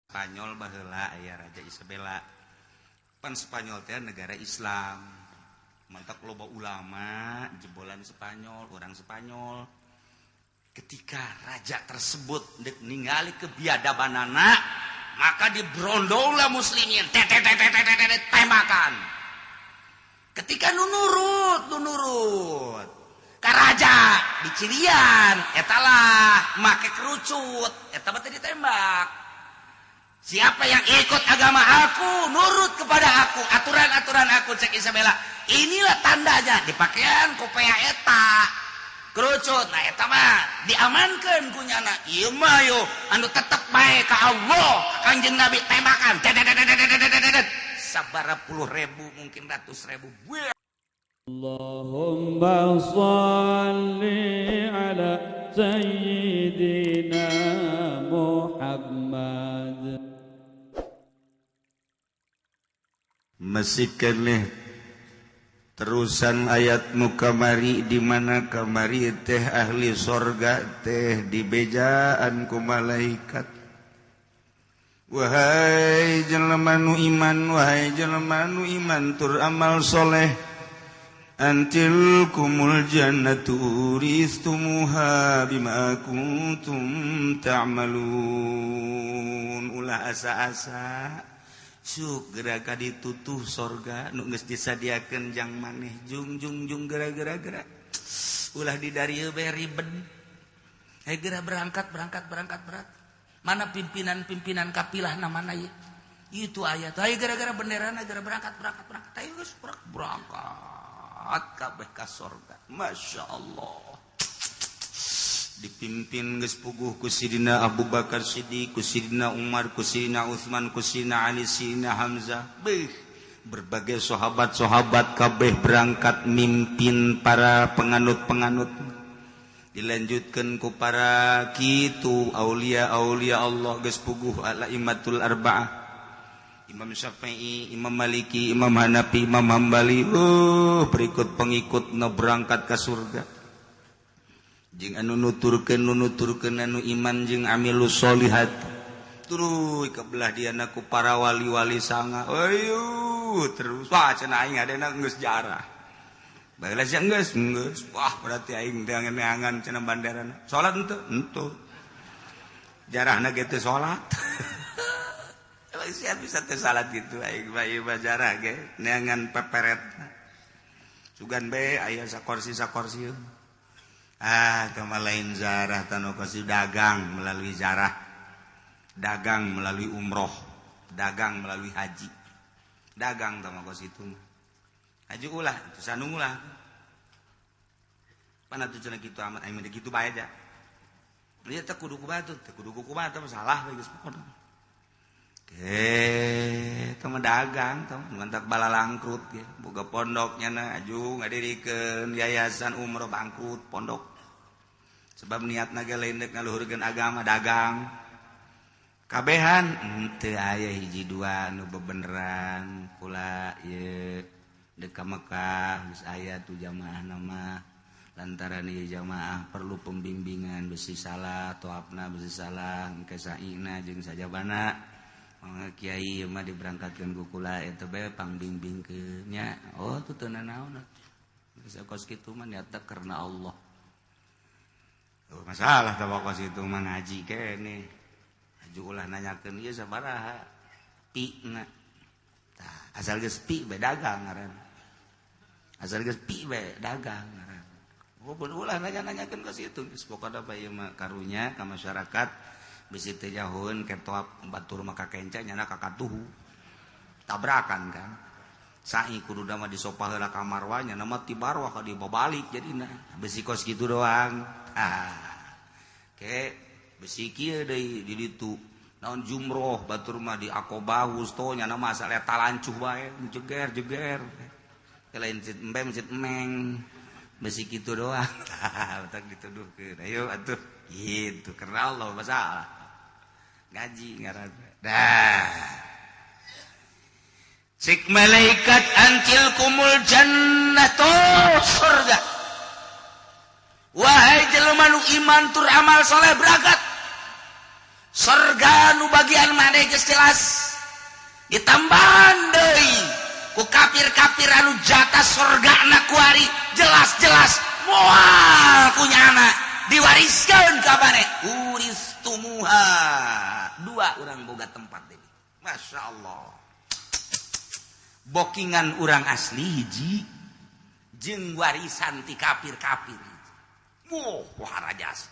Spanyol baheula aya Raja Isabella. Pan Spanyol teh negara Islam. Mantak loba ulama jebolan Spanyol, orang Spanyol. Ketika raja tersebut dek ningali kebiadabanana, maka dibrondonglah muslimin, tembakan. Ketika nu nurut ka raja dicirian, etalah make kerucut, eta mah teh ditembak. Siapa yang ikut agama aku, nurut kepada aku, aturan-aturan aku, cek Isabella. Inilah tandanya, dipakaian kopea eta kerucut. Nah eta mah diamankeun ku nyana. Ieu mah yo anu tetep bae ka Allah, Kangjeng Nabi tembakan. Sabara puluh ribu, mungkin ratus ribu. Allahumma shalli ala sayyidina Muhammad. Masih keneh terusan ayat nu kamari di mana kamari teh ahli sorga teh dibejaan ku malaikat. Wahai jelema nu iman, wahai jelema nu iman tur amal soleh, antil kumul jannatu uristumuha bima kuntum ta'malun. Ulah asa-asa suk geura ditutuh sorga nu geus disadiakeun jang maneh jung jung jung geura geura ulah di darieu bae riben. Hei geura berangkat berangkat berangkat berangkat. Mana pimpinan-pimpinan kapilah namana ieu? Itu ayat. Hayu gara-gara benderana geura berangkat berangkat berangkat. Ayo geus berangkat kabeh ka sorga. Masya Allah. Dipimpin geus puguh ku Sidina Abu Bakar Siddiq, ku Sidina Umar, ku Sidina Utsman, ku Sidina Ali, Sidina Hamzah. Beuh, berbagai sahabat-sahabat kabeh berangkat mimpin para penganut-penganut. Dilanjutkan ku para kitu aulia-aulia Allah geus puguh al-aimatul arba'ah. Imam Syafi'i, Imam Maliki, Imam Hanafi, Imam Hambali. Berikut pengikutna berangkat ke surga. Jeung anu nuturkeun anu iman jeung amilus solihat. Tuluy ka belah diana ku para wali-wali sanga. Ayo terus wah cenah aing adena geus jarah. Baheula sia geus geus. Wah berarti aing teh neangan cenah banderana. Salat henteu? Henteu. Jarahna ge teu salat. Emang sia bisa teu salat kitu aing mah ieu mah jarah ge neangan peperet. Sugan bae aya sakorsi-sakorsi. Ah, kama lain zarah tanu kasih dagang melalui zarah, dagang melalui umroh, dagang melalui haji, dagang tama kos itu. Haji ulah, itu sanung ulah. Mana tuh cenah kitu amat, aing mah kitu bae aja. Ieu teh kudu kumaha tuh, teh kudu kumaha teh salah bae geus pokona. Teh mah dagang teh mantak balalangkrut ge, boga pondok nyana aju ngadirikeun yayasan umroh bangkrut pondok. Sebab niatna ge lain deuk ngaluhurkeun agama dagang. Kabehan henteu aya hiji dua nu bebeneran kula ieu deuk ka Mekah geus aya tuh jamaahna mah. Lantaran ieu jamaah perlu pembimbingan besi salah, toapna besi salah, engke saina jeung sajabana. Mangga kiai mah diberangkatkeun ku kula eta bae pangbimbingkeun nya. Oh tuh teu nanaon atuh. Geus kos kitu mah niatna karena Allah. Oh, masalah tah kos kitu mah ngaji keneh. Aju ulah nanyakeun ieu sabaraha pi-na. Tah asal geus pi bae dagang ngaranna. Asal geus pi bae dagang ngaranna. Oh ulah nanya-nanyakeun kos kitu. Geus pokona bae ieu mah karunya ka masyarakat. Bisi teh jauheun ketoap batur maka kenca nyana kakatuhu tabrakan kan sai kudu mah disopah heula ka marwah nyana mah ti barwah ka dibabalik jadina besi kos kitu doang. Ah ke besi kieu deui di ditu naon jumroh batur mah di Aqobah wusto nyana mah asal eta lancuh bae jeger-jeger lain cit embem cit emeng besi kitu doang. Tah tak dituduhkeun ayo atuh gitu karena Allah masalah ngaji ngaranna. Dah. Cik malaikat antil kumul jannatu surga. Wahai jelema nu iman tur amal soleh berangkat. Sorga nu bagian maneh geus jelas. Ditambahan deui ku kafir-kafir anu jatah sorgana kuari jelas-jelas moal kunyana diwariskeun ka maneh. Uristumuha. Dua urang boga tempat deui. Masya Allah. Bokingan urang asli hiji jeung warisan ti kafir-kafir. Wah, waharajas.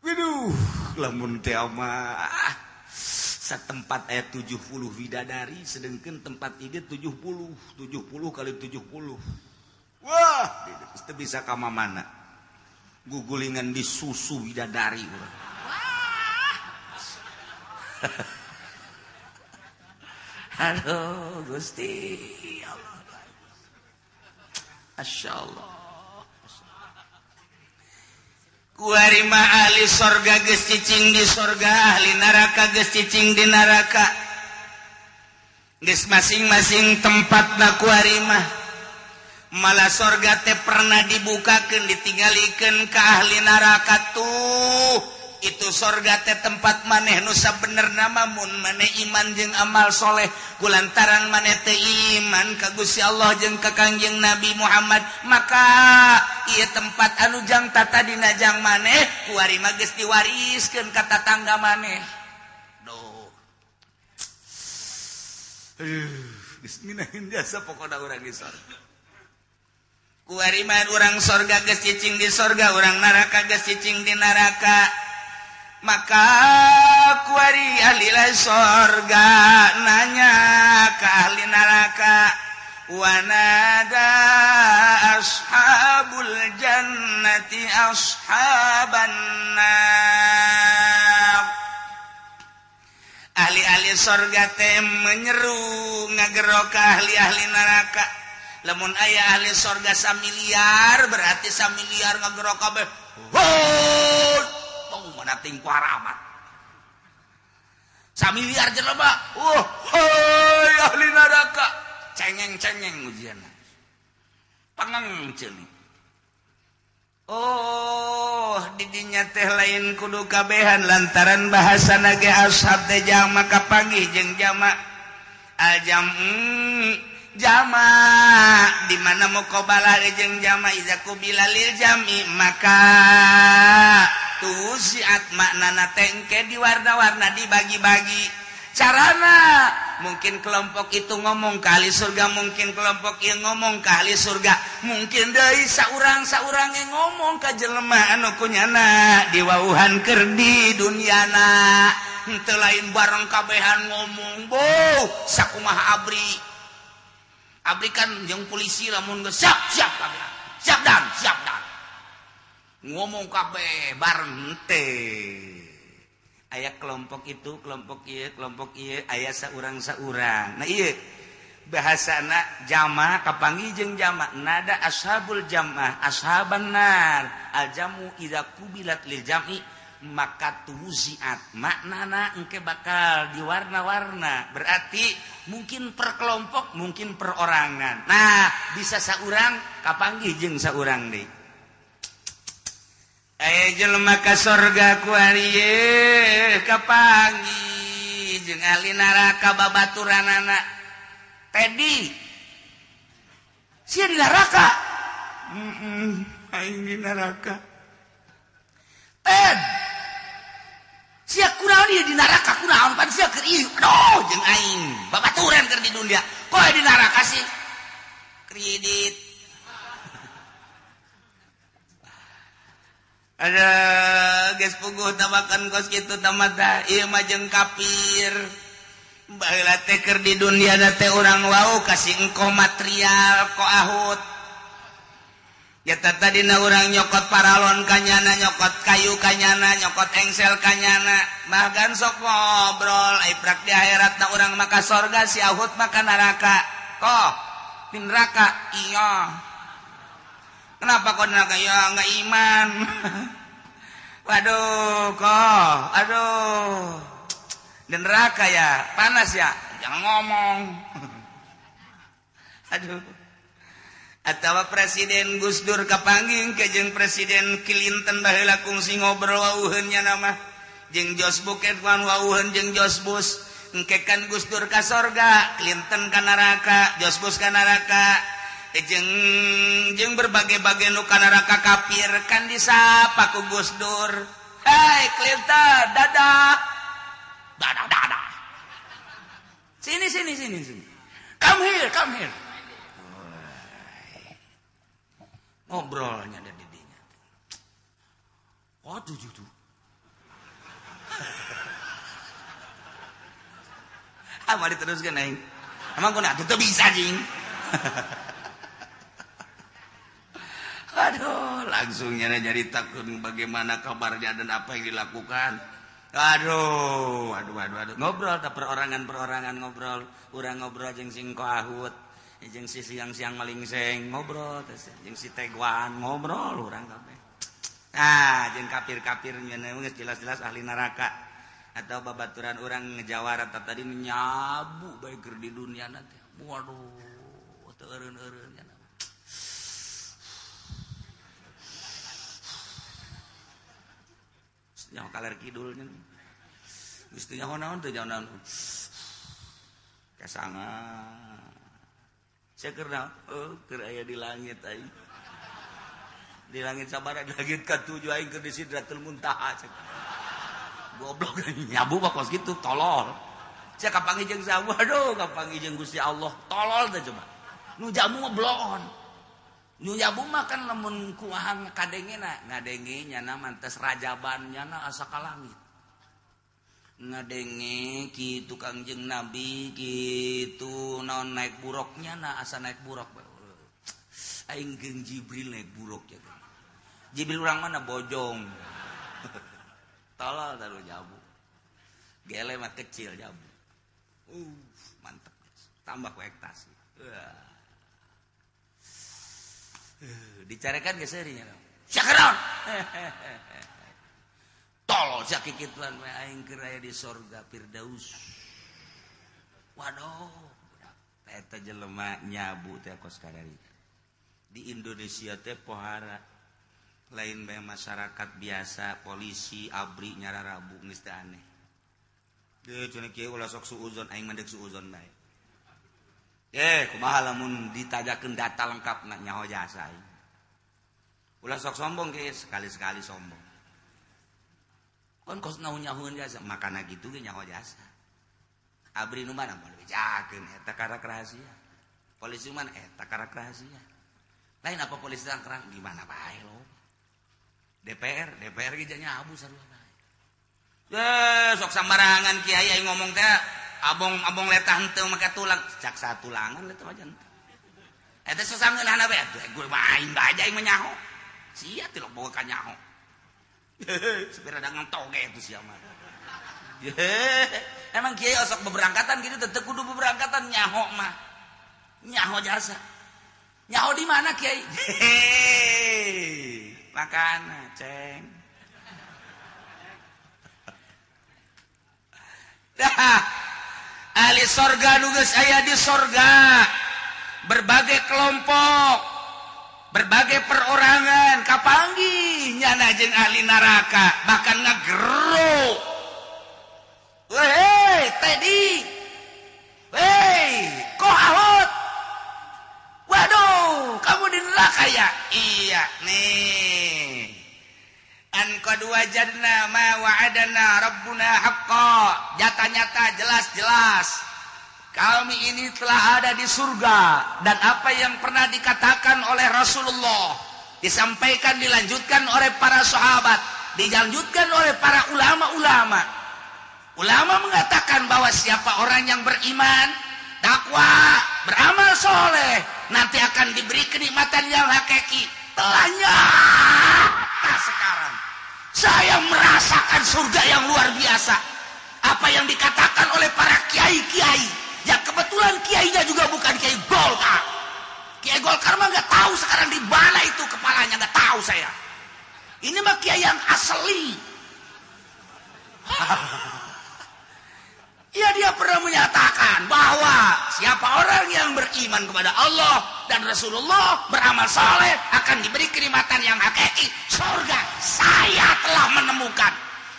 Waduh, lamun teh mah setempat ayat 70 widadari sedengkeun tempat ide 70, 70 kali 70. Wah, teu bisa ka mana. Gugulingan di susu widadari urang. Wah. Aduh, Gusti Allah. Masya Allah. Kuari mah ahli sorga geus cicing di sorga, ahli neraka geus cicing di neraka. Geus masing-masing tempatna kuari mah. Malah sorga teh pernah dibukakeun, ditinggalikeun ka ahli neraka tuh. Itu sorga teh tempat maneh nu sabenerna mah mun maneh iman jeung amal soleh kulantaran maneh teh iman ka Gusti Allah jeung ka Kangjeng Nabi Muhammad maka ieu tempat anu jang tatadina jang maneh kuari mah geus diwariskeun ka tatangga maneh. Duh. Geus ngeunaheun jasa pokona urang di sorga. Kuari mah urang sorga geus cicing di sorga, urang neraka geus cicing di neraka. Maka kuari ahli sorga nanya ke ahli neraka, wanada ashabul jannati ashaban nar. Ahli-ahli sorga teh menyeru ngagero ke ahli-ahli neraka. Lamun aya ahli sorga samiliar berarti samiliar ngagero kabeh. Hoi! Mana ting kuaramat samiliar jelema. Hoi ahli neraka cengeng-cengeng ujian pangeng ceuli. Oh didinya teh lain kudu kabehan lantaran bahasana ge ashab teh jama kapanggih jeung jama aljam jama di mana muqabalah jeung jama iza kubila lil jami maka tusiat maknana tengke di warna-warna dibagi-bagi carana. Mungkin kelompok itu ngomong ke ahli surga, mungkin kelompok ieu ngomong ke ahli surga, mungkin deui saurang-saurang yang ngomong ka jelema anu kunyana diwauhan keur di dunyana. Henteu lain bareng kabehan ngomong boh sakumaha abri. Abri kan jeung polisi lamun geus siap siap kabeh. Siap dan siap dan. Ngomong kabeh bareng teh. Aya kelompok itu, kelompok ieu, aya saurang-saurang. Nah ieu bahasana jama kapanggih jeung jama nada ashabul jamaah ashaban nar. Al jamu idza kubilat lil jam'i maka tuziat maknana engke bakal diwarna-warna. Berarti mungkin per kelompok, mungkin perorangan. Nah, bisa saurang kapanggih jeung saurang deui. Aya jelema ka sorga ku ari kapanggih jeung ahli neraka babaturanana. Tedi sia di neraka. Aing di neraka. Ted sia kunaon ieu di neraka kunaon pan sia keur ieu. Aduh jeung aing babaturan keur di dunia. Koe di neraka sih kredit. Ada geus puguh tamakan kos kitu tamata ieu mah jeung kafir. Baheula teh keur di dunia teh urang wau kasih engko material ko ahut. Ya tadina urang nyokot paralon kanyana, nyokot kayu kanyana, nyokot engsel kanyana. Bahkan sok ngobrol ai prak di akhiratna urang maka sorga si ahut maka neraka. Koh di neraka iya. Kenapa kau neraka? Ya nggak iman. Waduh kok, aduh. Di neraka ya, panas ya. Jangan ngomong. Aduh. Atau Presiden Gus Dur kapanggih ke jeung Presiden Clinton baheula kungsi ngobrol wauheun nya nama. Jeung Jos Buket wan wauheun jeung Jos Bush. Engke kan Gus Dur ka sorga, Clinton ka neraka, Jos Bush ka neraka. Jeung berbagai-bagai nu ka neraka kafir kan disapa ku Gus Dur. Hei Clinton, dadah. Dadah dadah. Sini sini sini sini. Come here, come here. Ngobrolnya ada didinya. Waduh judu. Ah, mari teruskan aing. Emang kau nak tutup bisa jing. Aduh, langsungnya jadi takut bagaimana kabarnya dan apa yang dilakukan. Aduh, aduh, aduh, aduh. Ngobrol tak perorangan-perorangan ngobrol, urang ngobrol jeung sing koahut, jeung si siang-siang malingseng ngobrol, jeung si teguan ngobrol urang kabeh. Ah, jeung kafir-kafir nya geus jelas-jelas ahli neraka atau babaturan urang ngejawara tadi nyabu bae keur di dunia teh. Waduh, teu eureun-eureun nya. Nyaho kaler kidulnya. Geus teu nyaho naon teu nyaho naon. Kasanga. Sia keur naon? Oh, keur aya di langit aing. Di langit sabaraha? Di langit ka-7 aing keur di Sidratul Muntaha. Goblok nyabu mah kos kitu tolol. Sia kapanggih jeung saha? Waduh, kapanggih jeung Gusti Allah. Tolol teh coba. Nu jamu mah bloon. Nu nyabu mah kan lamun kumaha kadengena, ngadenge nyana mantes rajaban nyana asa ka langit. Ngadenge kitu Kangjeng Nabi kitu naon naik buruknya na asa naik buruk. Aing jeung Jibril naik buruk ya. Jibril urang mana bojong. Tolol taruh jabu. Gele mah kecil jabu. Mantep. Tambah ku ektasi. Dicarekan ge seurinya. Sia keron. Tolol sia kikituan we aing keur aya di sorga Firdaus. Waduh, eta jelema nyabu teh kos karari. Di Indonesia teh pohara lain bae masyarakat biasa, polisi, abri nyararabu geus teh aneh. Deuh cenah kieu ulah sok suuzon aing mah deuk suuzon bae. Kumaha lamun ditajakeun data lengkapna nyaho jasa aing. Ulah sok sombong ge sekali-sekali sombong. Kon kos naon-nyahoeun jasa, makana kitu ge nyaho jasa. Abri nu mana moal bejakeun eta karak rahasia. Polisi mana eta karak rahasia. Lain apa polisi tangkrang gimana bae lo. DPR, DPR ge nyabu sarua bae. Sok sambarangan kiai aing ngomong teh abong-abong letah henteu make tulang, cak satulangan letah mah henteu. Eta sasangeunahna bae atuh gue mah aing bae aing mah nyaho. Sia teh boga ka nyaho. Supir ada ngentoge itu sia mah. Emang kiai osok beberangkatan gitu teu kudu beberangkatan nyaho mah. Nyaho jasa. Nyaho di mana kiai? Makana ceng. Dah. Ahli sorga nu geus aya di sorga, berbagai kelompok, berbagai perorangan kapanggih nyana jeung ahli neraka, bahkan ngagero. Weh, Teddy. Weh, kok ahot? Waduh, kamu di neraka ya? Iya, nih. An qad wajadna ma wa'adana rabbuna haqqa. Nyata-nyata jelas-jelas kami ini telah ada di surga dan apa yang pernah dikatakan oleh Rasulullah disampaikan, dilanjutkan oleh para sahabat, dilanjutkan oleh para ulama-ulama. Ulama mengatakan bahwa siapa orang yang beriman, takwa, beramal soleh, nanti akan diberi kenikmatan yang hakiki. Telah nyata sekarang. Saya merasakan surga yang luar biasa. Apa yang dikatakan oleh para kiai-kiai, ya kebetulan kiainya juga bukan kiai Golkar. Kiai Golkar mah nggak tahu sekarang di mana itu kepalanya, nggak tahu saya. Ini mah kiai yang asli. Ya, dia pernah menyatakan bahwa siapa orang yang beriman kepada Allah dan Rasulullah, beramal soleh, akan diberi kenikmatan yang hakiki, surga. Saya telah menemukan.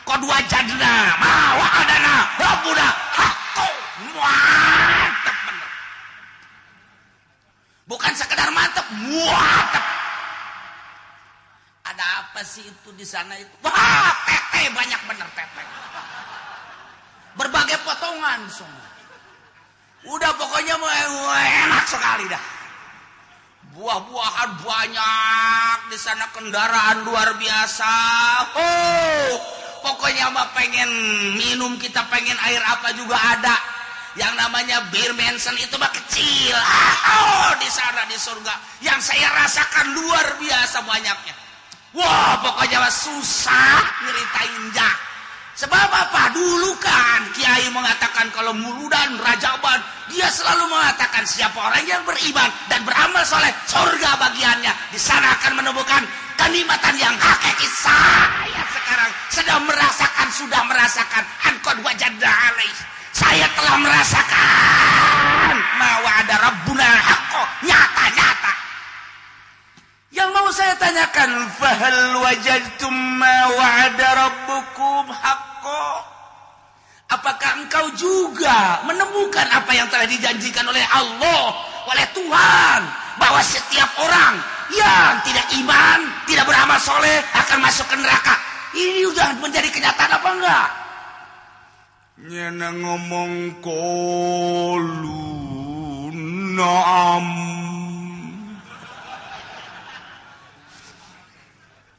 Qad wajadna ma wa'adana rabbuna haqqo. Mantap bener. Bukan sekedar mantap, mantap. Ada apa sih itu di sana itu? Wah, tete banyak bener tete. Berbagai potongan semua. Udah pokoknya enak sekali dah. Buah-buahan banyak di sana, kendaraan luar biasa. Oh, pokoknya mah pengen minum kita pengen air apa juga ada. Yang namanya bir Manson itu mah kecil. Oh, di sana di surga yang saya rasakan luar biasa banyaknya. Wah, pokoknya mah susah nyeritain dah. Sebab apa? Dulu kan kiai mengatakan kalau muludan rajaban, dia selalu mengatakan siapa orang yang beriman dan beramal soleh, surga bagiannya. Di sana akan menemukan kenikmatan yang hakiki. Saya sekarang sedang merasakan, sudah merasakan anqad wajadna alaih. Saya telah merasakan ma wa'ada rabbuna haqqo, nyata-nyata. Yang mau saya tanyakan, fahal wajadtum ma wa'ada rabbukum haqqo? Apakah engkau juga menemukan apa yang telah dijanjikan oleh Allah, oleh Tuhan, bahwa setiap orang yang tidak iman, tidak beramal soleh akan masuk ke neraka? Ini sudah menjadi kenyataan apa enggak? Nyana ngomong qalu na'am.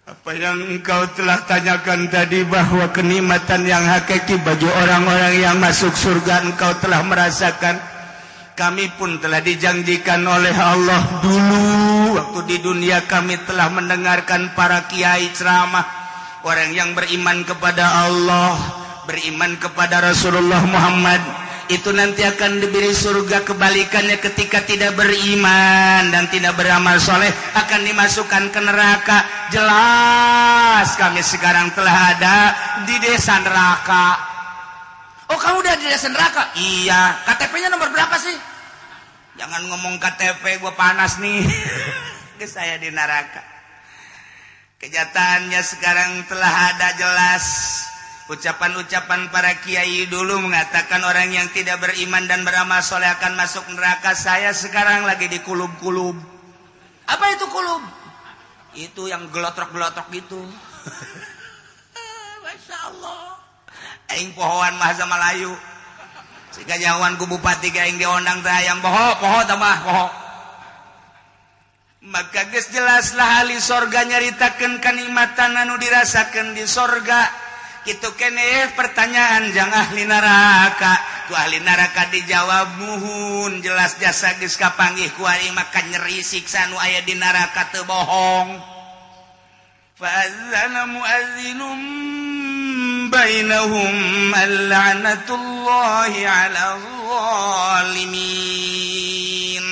Apa yang engkau telah tanyakan tadi bahwa kenikmatan yang hakiki bagi orang-orang yang masuk surga engkau telah merasakan. Kami pun telah dijanjikan oleh Allah dulu waktu di dunia kami telah mendengarkan para kiai ceramah, orang yang beriman kepada Allah, beriman kepada Rasulullah Muhammad itu nanti akan diberi surga. Kebalikannya ketika tidak beriman dan tidak beramal soleh akan dimasukkan ke neraka. Jelas kami sekarang telah ada di desa neraka. Oh, kamu udah di desa neraka? Iya. KTP-nya nomor berapa sih? Jangan ngomong KTP, gue panas nih. Saya di neraka. Kenyataannya sekarang telah ada jelas. Ucapan-ucapan para kiai dulu mengatakan orang yang tidak beriman dan beramal soleh akan masuk neraka. Saya sekarang lagi di kulub-kulub. Apa itu kulub? Itu yang gelotrok-gelotrok gitu. Masya Allah. Aing pohoan bahasa Melayu. Sehingga nyawan ku bupati aing diondang teh hayang poho, poho tambah poho. Maka geus jelaslah ahli sorga nyaritakeun kanikmatan anu dirasakeun di sorga. Kitu keneh pertanyaan jang ahli neraka. Ku ahli neraka dijawab muhun jelas jasa geus kapanggih ku aing maka nyeri siksa nu aya di neraka teu bohong. Fa'adzana muadzinum bainahum la'natullahi 'alal zalimin.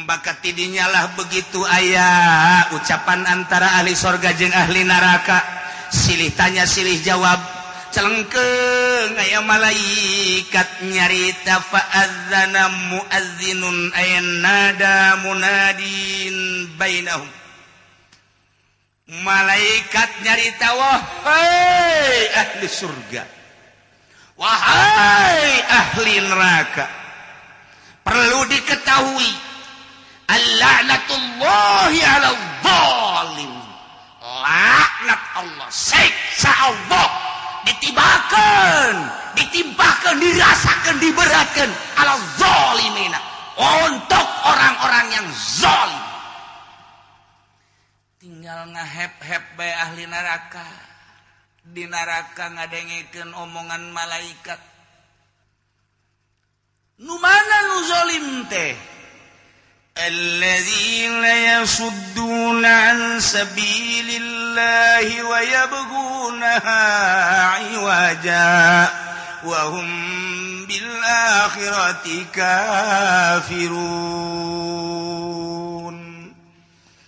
Maka tidinyalah begitu aya ucapan antara ahli sorga jeung ahli neraka. Silih tanya silih jawab, celengkeung aya malaikat nyarita fa'adzana muadzinun aya nada munadin bainahum. Malaikat nyarita, wahai ahli surga, wahai ahli neraka, perlu diketahui al-la'natullahi 'alal zalim. Laknat Allah, siksa Allah ditibakan, ditimpakan, dirasakan, diberatkan ala zalimina, untuk orang-orang yang zalim. Tinggal ngahep-hep bae ahli neraka. Di neraka ngadengekeun omongan malaikat. Nu mana nu zalim teh? Alladzina yasudduna an sabilillahi wa yabghunaha 'iwaja wa hum bil akhirati kafirun.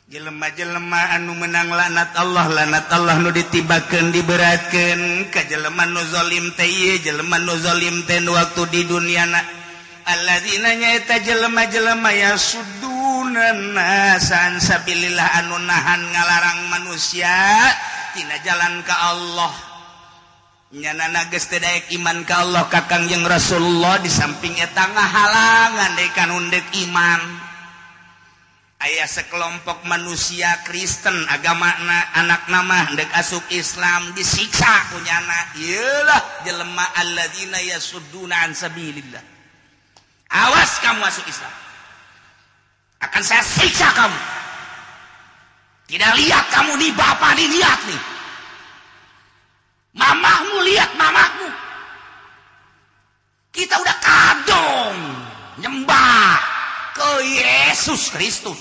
Jelema-jelema anu menang laknat Allah nu ditibakeun diberatkeun ka jelema nu zalim teh ieu, jelema nu zalim teh waktu di duniana. Alladzina nyaeta jelema-jelema yasudduna nasa an sabilillah anu nahan ngalarang manusia tina jalan ka Allah. Nyanana geus teu daek iman ka Allah ka Kangjeng Rasulullah di samping eta ngahalangan deui ka nu deuk iman. Aya sekelompok manusia Kristen agamana anak nama deuk asup Islam disiksa ku nyana. Ieulah jelema alladzina yasudduna an sabilillah. Awas kamu masuk Islam, akan saya siksa kamu. Tidak lihat kamu nih, bapak nih lihat nih. Mamahmu lihat mamahmu. Kita udah kadong nyembah ke Yesus Kristus.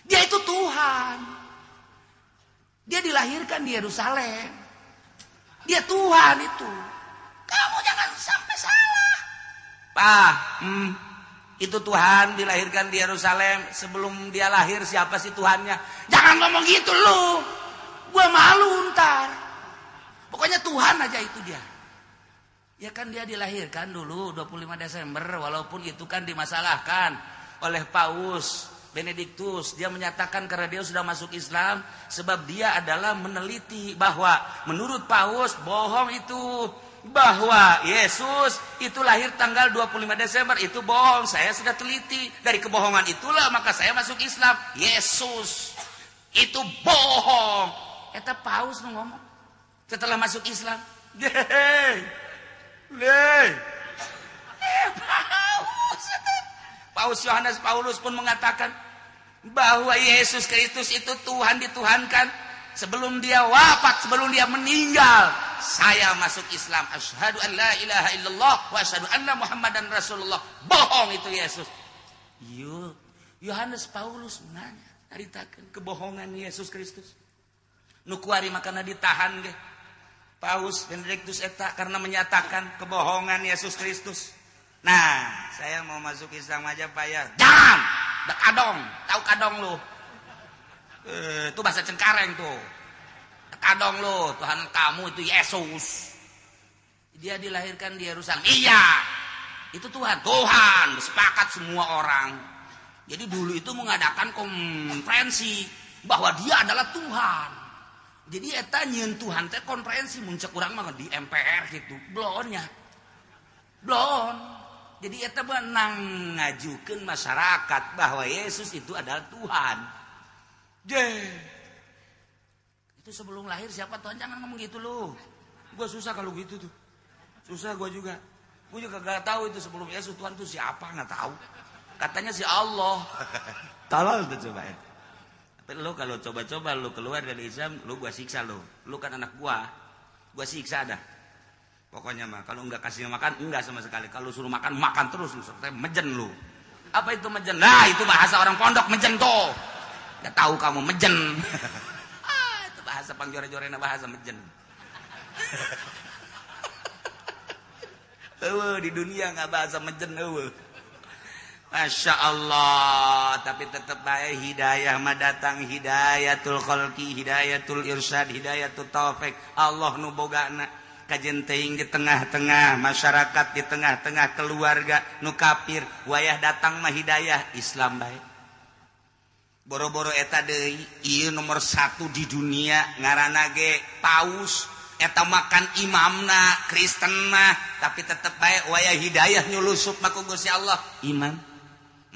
Dia itu Tuhan. Dia dilahirkan di Yerusalem. Dia Tuhan itu. Kamu jangan sampai salah. Pak, itu Tuhan dilahirkan di Yerusalem. Sebelum dia lahir siapa sih Tuhannya? Jangan ngomong gitu lu. Gua malu ntar. Pokoknya Tuhan aja itu dia. Ya kan dia dilahirkan dulu 25 Desember. Walaupun itu kan dimasalahkan oleh Paus Benediktus. Dia menyatakan karena dia sudah masuk Islam. Sebab dia adalah meneliti bahwa menurut Paus bohong itu. Bahwa Yesus itu lahir tanggal 25 Desember itu bohong. Saya sudah teliti. Dari kebohongan itulah maka saya masuk Islam. Yesus itu bohong. Eta Paus ngomong setelah masuk Islam. Paus. Paus Yohanes Paulus pun mengatakan bahwa Yesus Kristus itu Tuhan dituhankan. Sebelum dia wafat, sebelum dia meninggal, saya masuk Islam. Asyhadu an la ilaha illallah wa asyhadu anna Muhammadan Rasulullah. Bohong itu Yesus. Yohanes Paulus nanya, naritakeun kebohongan Yesus Kristus. Nu kuari makana ditahan ge. Paus Benediktus eta karena menyatakan kebohongan Yesus Kristus. Nah, saya mau masuk Islam aja Pak ya. Jangan! Da kadong, tahu kadong lu. Itu bahasa Cengkareng tuh. Kadong lo, Tuhan kamu itu Yesus. Dia dilahirkan di Yerusalem. Iya, itu Tuhan. Tuhan, sepakat semua orang. Jadi dulu itu mengadakan konferensi bahwa dia adalah Tuhan. Jadi eta nyieun Tuhan teh konferensi mun cek urang mah di MPR gitu. Blonnya. Blon. Jadi eta menang ngajukeun masyarakat bahwa Yesus itu adalah Tuhan. Deh. Itu sebelum lahir siapa Tuhan, jangan ngomong gitu lu. Gua susah kalau gitu tuh. Susah gua juga. Gua juga gak tahu itu sebelum Yesus Tuhan tuh siapa, nggak tahu. Katanya si Allah. Tolol tuh coba ya. Tapi lu kalau coba-coba lu keluar dari Islam, lu gua siksa lu. Lu kan anak gua. Gua siksa dah. Pokoknya mah kalau enggak kasih makan enggak sama sekali. Kalau suruh makan, makan terus lu sampai mejen lu. Apa itu mejen? Nah, itu bahasa orang pondok mejen tuh. Nggak tahu kamu mejen. Itu bahasa pangjore-jorena bahasa mejen. Di dunia nggak bahasa mejen eueuh. Masya Allah, tapi tetap baik hidayah mah datang, hidayatul khalqi, hidayatul irsyad, hidayatul taufik. Allah nu bogana kajen teuing di tengah-tengah masyarakat, di tengah-tengah keluarga nu kafir, wayah datang mah hidayah Islam baik. Boro-boro eta deui, ieu nomor 1 di dunia ngaranna ge paus, eta makan imamna Kristen mah, tapi tetep bae wayah hidayah nyulusup mah ku Gusti Allah. Iman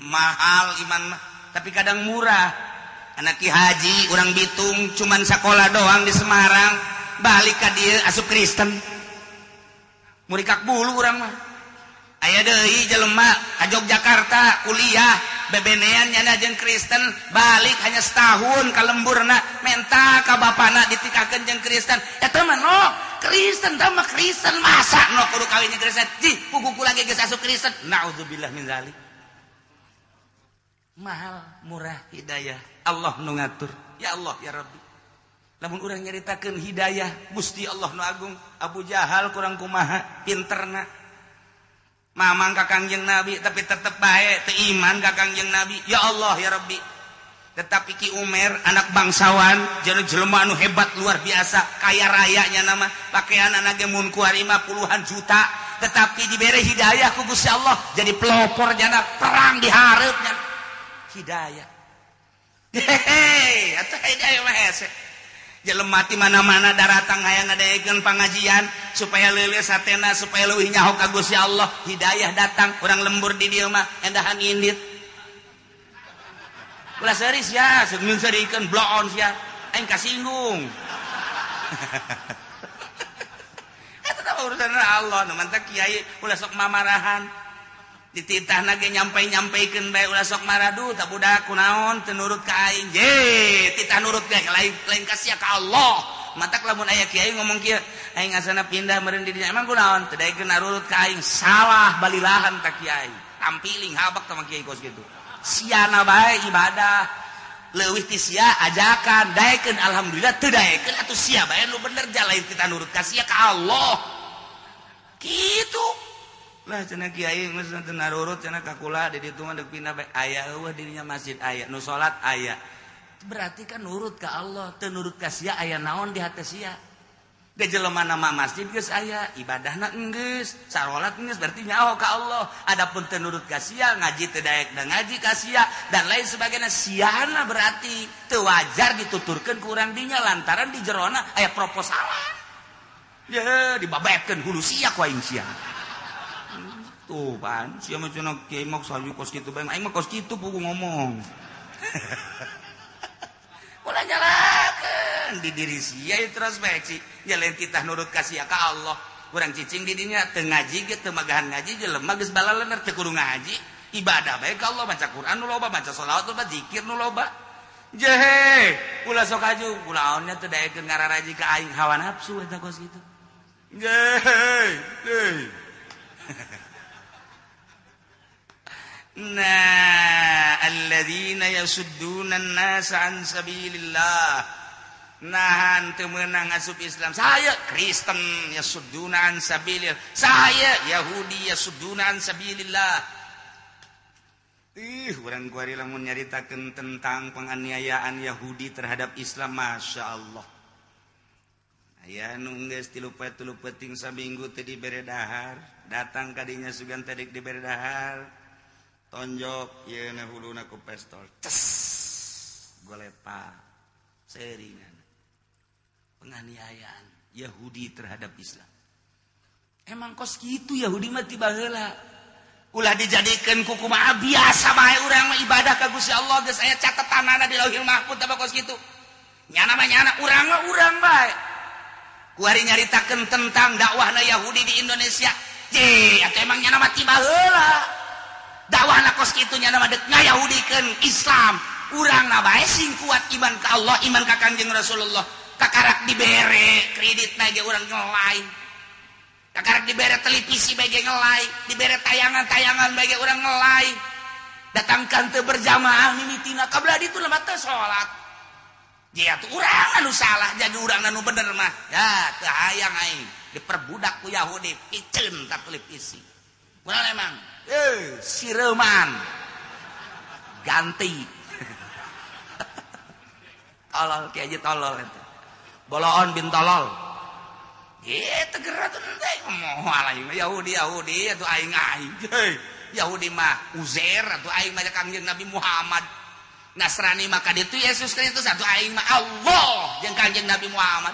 mahal iman mah, tapi kadang murah. Anak Ki Haji urang Bitung cuman sekolah doang di Semarang, balik ka dieu asup Kristen. Murikak bulu urang mah. Aya deui jelema ka Yogyakarta kuliah bebenean nyana jeung Kristen, balik hanya setahun ka lemburna menta ka bapana ditikakeun jeung Kristen. Eta mah no Kristen, tah mah Kristen, masa no kudu kawin jeung Kristen. Jih, puguh kula ge geus asup Kristen. Naudzubillah min zalik. Mahal murah hidayah Allah nu ngatur. Ya Allah ya Rabbi. Lamun urang nyaritakeun hidayah Gusti Allah nu agung, Abu Jahal kurang kumaha pinterna. Mamang ka Kangjeng Nabi tapi tetep bae teu iman ka Kangjeng Nabi. Ya Allah ya Rabbi. Tetapi Ki Umar anak bangsawan, jadi jelema anu hebat luar biasa, kaya rayanya nama, pakaian anak ge mun kuari mah puluhan juta, tetapi dibere hidayah ku Gusti Allah jadi pelopor jana perang di hareupnya. Hidayah. Hehehe, atuh hidayah mah hese. Jelema ti mana-mana daratang hayang ngadaekeun pangajian supaya leuleus hatena, supaya leuwih nyaho ka Gusti Allah. Hidayah datang, urang lembur di dieu mah endahan indit. Ulah seuri sia, seung seurikeun bloon sia, aing kasinggung. Eta tah urusan Allah, nu mantak kiai ulah sok mamarahan. Dititahna ge nyampai-nyampaikeun bae ulah sok maradu, tak budak kunaon teu nurut ka aing. Ye, titah nurut ge lain ka sia ka Allah. Matak lamun aya kiai ngomong kieu, aing asana pindah meureun di dinya, emang kunaon teu daekeun narurut ka aing, salah balilahan ta kiai. Tampiling habak tah kiai kos kitu. Siana bae ibadah. Leuwih ti sia ajakan, daekeun alhamdulillah, teu daekeun atuh sia bae nu bener ja lain kita nurut ka sia ka Allah. Kitu. Lah cenah kiai geus teu narurut cenah ka kula di ditu mah deuk pindah bae aya eueuh dirinya masjid aya nu salat aya. Berarti kan nurut ka Allah, teu nurut ka sia aya naon di hate sia. Ge jelema nama masjid geus aya, ibadahna enggeus, sarolat enggeus berarti nyaho ka Allah. Adapun teu nurut ka sia, ngaji teu daek da ngaji ka sia dan lain sebagainya, siana berarti teu wajar dituturkeun ku urang dinya lantaran di jerona aya proposalan. Ye dibabetkeun hulu sia ku aing sia. Tuh pan, sia mah cenah kiai mah salju kos kitu bae, aing mah kos kitu pugu ngomong. Ulah nyalakeun di diri sia introspeksi, nya lain titah nurut ka sia ka Allah. Urang cicing di dinya teu ngaji ge teu magahan ngaji jelema geus balalener teu kudu ngaji. Ibadah bae ka Allah, maca Quran nu loba, maca sholawat loba, zikir nu loba. Jehe, ulah sok aju, kulaonnya teu daekeun ngararaji ka aing hawa nafsu eta kos kitu. Jehe, deui. Nah, alladzina yasudduna an-nasa an sabilillah. Nahan teu meunang asup Islam. Saya Kristen yasudduna an sabilillah. Saya Yahudi yasudduna an sabilillah. Ih, urang kuari lamun nyaritakeun tentang penganiayaan Yahudi terhadap Islam, Masya Allah. Aya nu geus 3 peuting saminggu teu dibere dahar, datang ka dinya sugan teh dibere dahar. Tonjok yeuna huluna ku pistol, ces golepa seringan. Penganiayaan Yahudi terhadap Islam. Emang kos kitu Yahudi mah ti baheula. Ulah dijadikeun ku kumaha biasa bae urang mah ibadah ka Gusti Allah geus aya catetanana di Lauhil Mahfuz apa kos kitu. Nyana mah nyana, urang mah urang bae. Kuari nyaritakeun tentang dakwahna Yahudi di Indonesia. Je, atuh emang nyana mah ti baheula. Dakwahna kos kitu nyana mah deuk ngayahudikeun Islam. Urangna bae sing kuat iman ka Allah, iman ka Kanjeng Rasulullah. Kakarak dibere kreditna ge urang ngelai. Kakarak dibere televisi bae ge ngelai, dibere tayangan-tayangan bae ge urang ngelai. Datangkan teu berjamaah mimitina kabla ditu lemah teu salat. Ya atuh urang anu salah jadi urang anu bener mah. Ya teu hayang aing diperbudak ku Yahudi piceun ka televisi. Urang emang sireman ganti. Tolol kiai tolol eta. Boloon bin tolol. Teger atuh teh moal aing Yahudi Yahudi atuh aing aing. Yahudi mah Uzair atuh aing mah Kangjeng Nabi Muhammad. Nasrani mah ka ditu Yesus Kristus atuh aing mah Allah jeung Kangjeng Nabi Muhammad.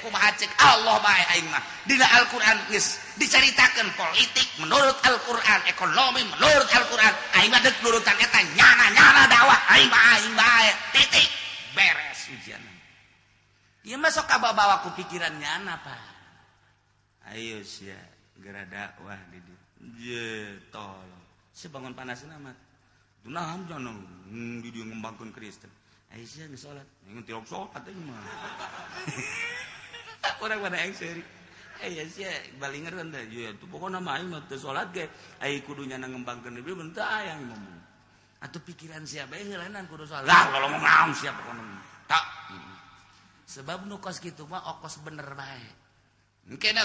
Kumaha cek Allah bae aing mah. Dina Al-Qur'an geus dicaritakeun politik menurut Al-Qur'an, ekonomi menurut Al-Qur'an. Aing mah deuk nurutan eta nyana-nyana dakwah aing mah aing bae. Titik. Beres ujian. Ieu mah sok kabawa ku pikiran nyana, Pak. Ayo sia geura dakwah di dieu. Je tolong. Si bangun panasna mah. Nah, jangan di dieu ngembangkeun Kristen. Ayo sia geus salat. Ngan tilok salat aing mah. Urang pada aing seuri. Aya sia balinger teh. Ya tuh pokona mah aing mah teu salat ge. Ai kudu nyana ngembangkeun ieu teu aya ngomong. Atuh pikiran sia bae heulanan kudu salat. Lah ngomong naon sia pokona. Tak. Sebab nu kos kitu mah okos bener bae. Engke na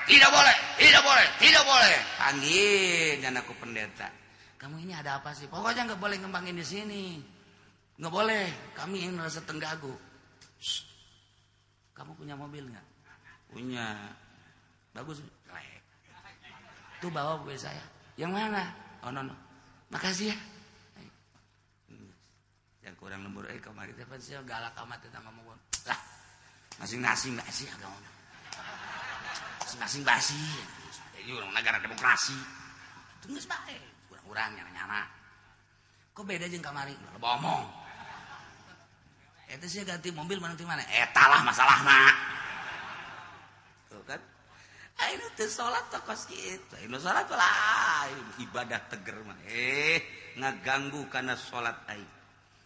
tidak boleh, tidak boleh, tidak boleh. Panggil nyana ku pendeta. Kamu ini ada apa sih? Pokoknya nggak boleh ngembangin di sini. Nggak boleh. Kami yang merasa tenggagu. Shh. Kamu punya mobil nggak? Punya. Bagus. Jelek. Tuh bawa mobil saya. Yang mana? Oh no, no. Makasih ya. Yang kurang lembur kamari teh pan sia galak amat eta ngomong. Lah, Masing-masing basi agama. Masing-masing basi. Ini urang negara demokrasi. Itu geus bae. Urang-urang nyana-nyana. Kok beda jeung kamari? Loba omong. Eta sih ganti mobil mana ti mana? Eta lah masalahna. Tuh kan? Ayo teu salat teh kos kitu. Ayo salat lah ibadah teger mah. Ngaganggu kana salat aing.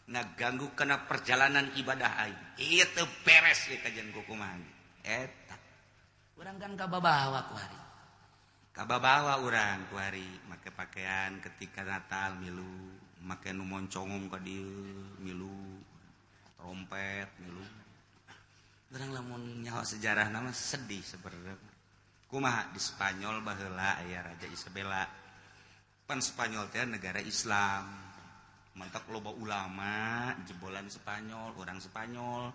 Ngaganggu kana perjalanan ibadah aing. Ieu teu beres ieu kajian kumaha. Eta. Urang kan kababawa ku hari. Kababawa urang ku hari make pakaian ketika Natal milu, make nu moncongong ka dieu milu, trompet milu. Urang lamun nyaho sejarah nama sedih sebenarnya. Kumaha di Spanyol baheula aya Raja Isabella. Pan Spanyol teh negara Islam. Mantak loba ulama jebolan Spanyol, orang Spanyol.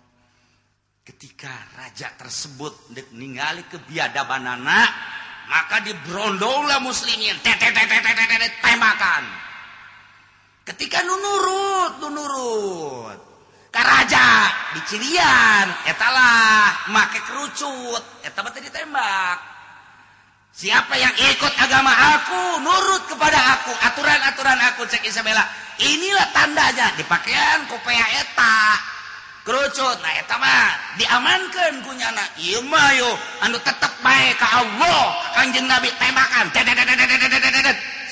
Ketika raja tersebut dek ningali kebiadabanana, maka dibrondonglah muslimin, tembakan. Ketika nu nurut ka raja dicirian, eta lah make kerucut, eta mah teh ditembak. Siapa yang ikut agama aku, nurut kepada aku, aturan-aturan aku, cek Isabella. Inilah tandanya, dipakaian kopea eta kerucut. Nah eta mah diamankeun ku nyana. Ieu mah yo anu tetep bae ka Allah, Kanjeng Nabi tembakan.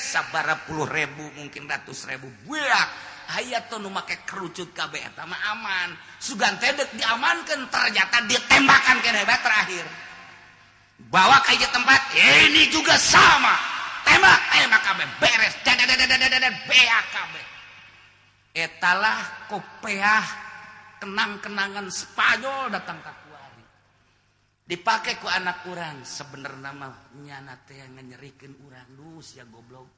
Sabara puluh ribu mungkin ratus ribu buak. Aya tuh nu make kerucut kabeh eta mah aman. Sugan teh deuk diamankeun, ternyata ditembakan keneh bae terakhir. Bawa ke tempat ini juga sama, tembak tembak kabeh beres, beak kabeh. Etalah kopeah kenang-kenangan Spanyol datang ka kuari, dipake ku anak urang. Sebenarnya mah nyana teh nyerikeun urang, duh sia goblok,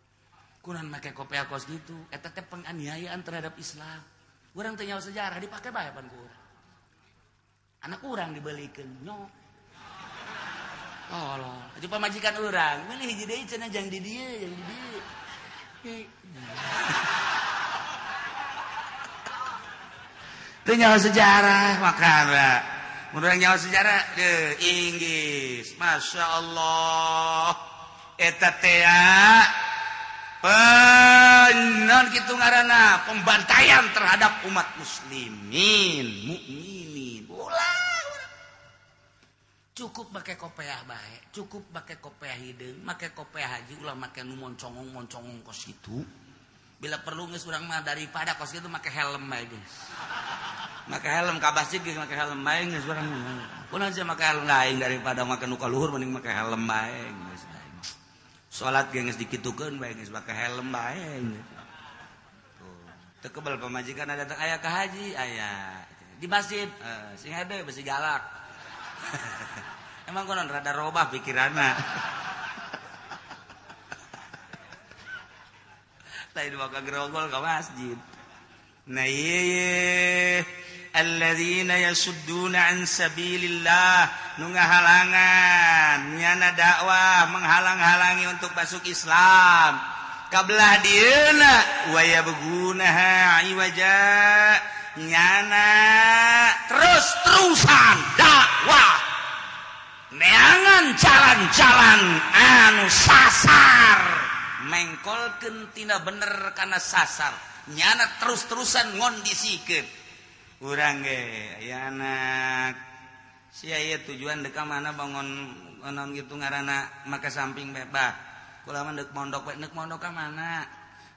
kunan make kopeah kos gitu. Eta teh penganiayaan terhadap Islam. Urang teh nyaho sejarah dipake bae pan ku urang. Anak urang dibelikeun nyok. Tolol, itu pamajikan urang, meuli hiji deui cenah jang di dieu, jang di dieu. Teu nyaho sejarah makana. Mun urang nyaho sejarah deuh Inggris, Masya Allah. Eta teh penon kitu ngaranna pembantaian terhadap umat muslimin, mukminin. Ulah cukup make kopeah bae, cukup make kopeah hideung, make kopeah haji, ulah make nu moncongong-moncongong kos kitu. Bila perlu geus urang mah daripada kos kitu make helm bae geus. Make helm ka masjid geus make helm bae geus urang. Kunaon sia make helm lain daripada make nu ka luhur mending make helm bae geus. Salat ge geus dikitukeun bae geus make helm bae. Tuh, teu kebel pamajikan datang aya ka haji aya. Di masjid sing hade besi galak. Emang konon rada robah pikiranna. Lain maka gerogol ke masjid. Nah ieu alladzina yasudduna an sabilillah, nu ngahalangan nyana dakwah, menghalang-halangi untuk masuk Islam. Kabelah dieuna wa yabghunaha iwaja, nyana terus-terusan dakwah neangan jalan-jalan anu sasar, mengkolkeun tina bener kana sasar, nyana terus-terusan ngondisikeun. Urang ge aya anak sia ieu tujuan deuk ka mana bangun naon kitu ngaranna make samping bae bah. Kula mah deuk mondok bae, deuk mondok ka mana?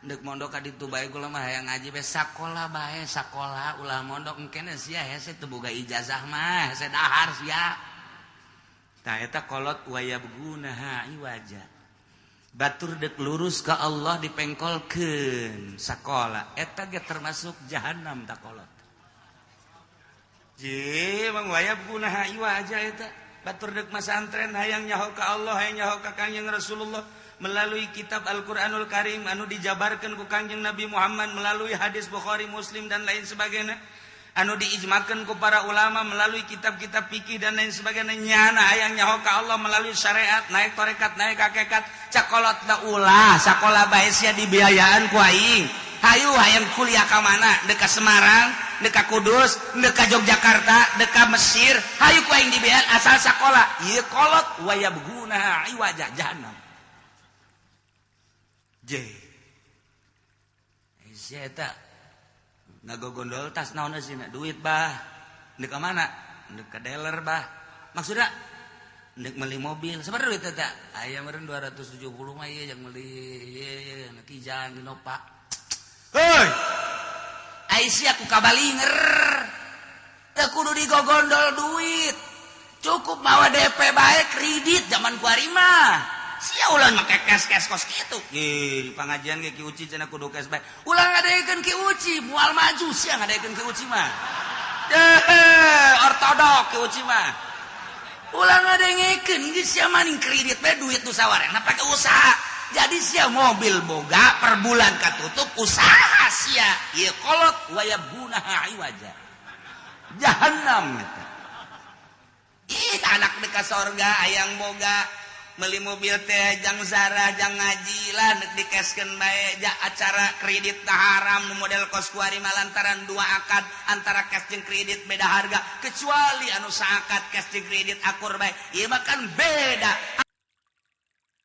Deuk mondok ka ditu bae kula mah hayang ngaji bae, sakola bae, sakola ulah mondok engkene sia hese teu boga ijazah mah, hese dahar sia. Tah eta kolot wayabgunaha iwaja. Batur dek lurus ka Allah dipengkolkeun sakola, eta ge termasuk jahanam ta kolot. Je mang wayabgunaha iwaja eta. Batur dek masantren hayang nyaho ka Allah, hayang nyaho ka Kangjeng Rasulullah melalui kitab Al-Qur'anul Karim anu dijabarkeun ku Kangjeng Nabi Muhammad melalui hadis Bukhari, Muslim dan lain sebagainya, anu diijmakeun ku para ulama melalui kitab-kitab fikih dan lain sebagainya. Nyana hayang nyaho ka Allah melalui syariat, naik tarekat, naik hakikat, cakolot da ulah sakola bae sia dibiayaan ku aing. Hayu hayang kuliah ka mana? Deuk ka Semarang, Dek ka Kudus, dek ka Yogyakarta, dek ka Mesir, hayu ku aing dibean asal sakola. Ieu kolot wa yabghuna iwaja jahannam. J. Sia eta ngagogondol tas naon eusina duit bah. Dek ka mana? Dek ka dealer bah. Maksudna dek meuli mobil. Sabaraha duit eta? Aya meureun 270 mah ieu jang meuli ieu ieu Kijang Innova. Heuy. Ai sia ku kabalinger. Teu kudu digogondol duit. Cukup mawa DP bae kredit zaman kuari mah. Sia ulah make cash-cash kos kitu. Ih, pengajian ge Ki Uci cenah kudu cash bae. Ulah ngadaekeun Ki Uci, moal maju sia ngadaekeun Ki Uci mah. Deh, ortodok Ki Uci mah. Ulah ngadengekeun geus sia maning kredit bae duit nu sawarehna pake usaha. Jadi sia mobil boga per bulan katutup usaha sia. Ieu kolot wa yabghunaha iwaja. Jahannam eta. Ih, anak deka sorga ayang boga beli mobil teh jang zarah jang ngaji lah nek dikeskeun bae ja acara kredit na haram nu model kos kuari mah lantaran dua akad antara cash jeung kredit beda harga, kecuali anu saakad cash jeung kredit akur bae, ieu mah kan beda.